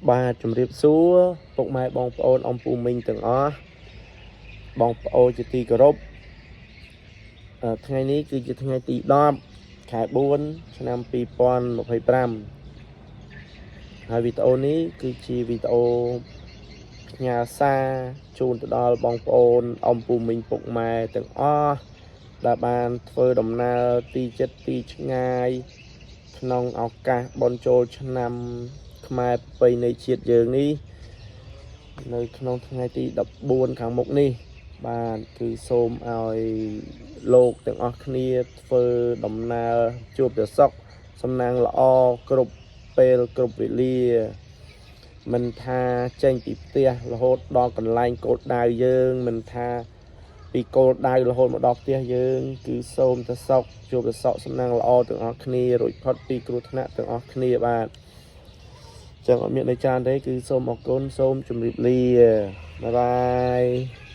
បាទជំរាបសួរពុកម៉ែបងប្អូនអំពូមីងទាំងអស់បងប្អូនជាទីគោរពអឺថ្ងៃនេះគឺជាថ្ងៃទី10ខែ4ឆ្នាំ2025ហើយវីដេអូនេះគឺជាវីដេអូផ្ញើសារជូនទៅដល់បងប្អូនអំពូមីងពុកម៉ែទាំងអស់ដែលបានធ្វើដំណើរទីចិត្តទីឆ្ងាយ ក្នុងឱកាសបុណ្យចូលឆ្នាំខ្មែរប្រពៃណីជាតិយើងនេះនៅក្នុងថ្ងៃទី14ខាងមុខនេះ បាទគឺសូមឲ្យលោកទាំងអស់គ្នាធ្វើដំណើរជួបតែសុខសំណាងល្អគ្រប់ពេលគ្រប់វេលា មិនថាចេញពីផ្ទះរហូតដល់កន្លែងគោលដៅយើងមិនថាពីគោលដៅរហូតមកដល់ផ្ទះយើង គឺសូមតែសុខជួបតែសុខសំណាងល្អទាំងអស់គ្នារួចផុតពីគ្រោះថ្នាក់ទាំងអស់គ្នាបាទចឹងអត់មានអីច្រើនទេគឺសូមអរគុណសូមជម្រាបលា bye bye.